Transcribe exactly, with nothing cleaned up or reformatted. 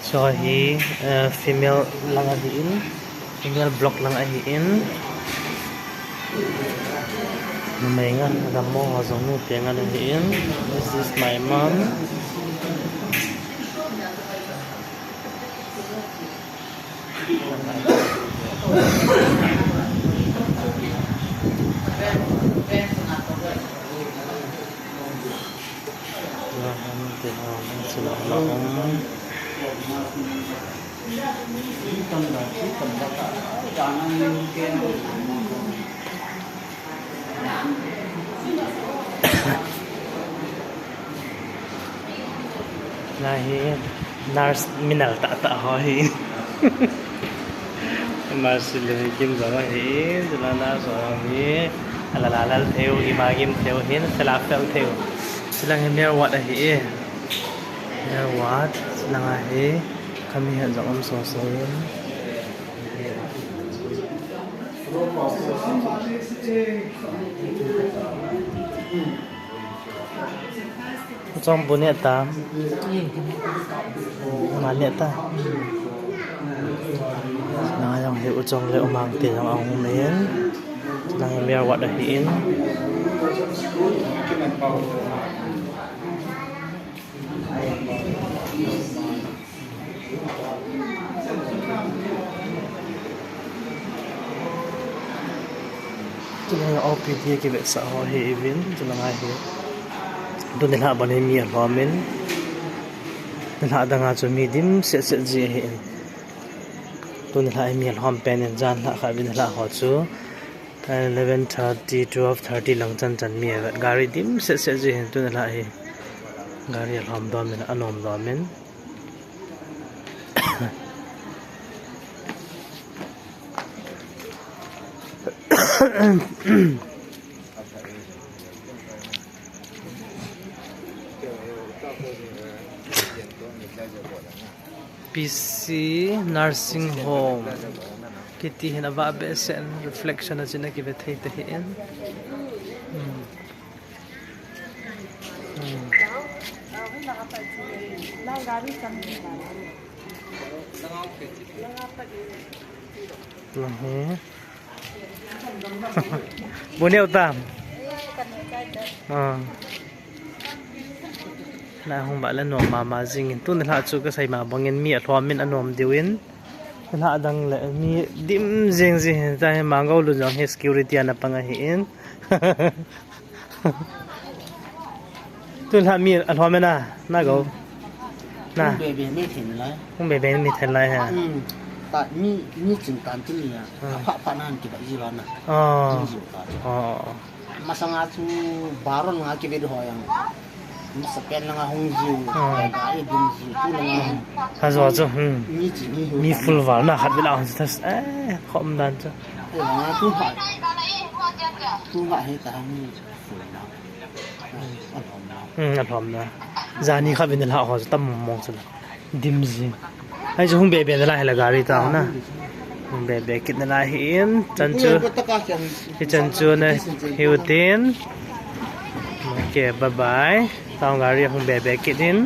Chu hi, eh, female lang ahin, female block lang ahin. Numei nga, dammo ho jong nu te nga ahin. This is my mom. Lai hi nurse minal tah tah ho hi. Marsi le hi kim jong ahi, chulanga nurse ho hi. Ala la lal theu, ima gim theu hin, sela fel theu. Chulang hi male ward ahi. Male ward, chulang ahi. Kami han jong um so so in. U Chong bu neh tam. Ama neh ta. Nang a jong hi U Chong le U Mang te jong ahung um in. Nang a male ward ahin. Chulanga O P D kivetsah ho hi uvin, chulanga hi. Tuni lhah ban hi mi alhom in. Nilhah danga chu mi dim set set ji ahin. Tuni lhah hi mi alhom pen in, jan lhah khat uvin nilhah ho chu. Eleven thirty, twelve thirty lang chan chan mi avet. Gari dim set set ji ahin tuni lhah hi. Gari alhom dom in, anom dom in. P C Nursing Home. Kiti hin avah behseh in, reflection a chun akive thei tahih in. Hmm. Hmm. Lang hi. Bu neo tam. Ah. Na hung ba le nom mama jing in. Tuni lhah chu kasei ma bang in mi alhom in anom diu in. Lhah dang le mi dim jing jing in. Tuni lhah mi alhom in a, na go. Na. Hung bebe mi thei nalai. Hung bebe mi thei nalai ha. Hmm. Ta mi, mi ching tan tin ni a. Hmm. Apha pha nan kiba ji ba na. Oh. Jing ji ta. Oh. Masanga chu baron nga kive ho yang. Masa pen langa hung ji. Hmm. Ka e dum ji. Tu langa. Ha jo chu. Hmm. Mi ching ni hu. Mi full val na khat vela hung tas. Eh, khom dan chu. Eh, nga tu ha. Tu ha he ta mi full na. Hmm, alhom na. Jani kha vin lhah ho chu tam mong chu la. Dim ji. Ai chu hung bebe nalai hela gari ta na. Hung bebe kit nalai hi in chan chu. Hi chan chu na hi u tin. Okay, bye bye. Tao gari hung bebe kit in.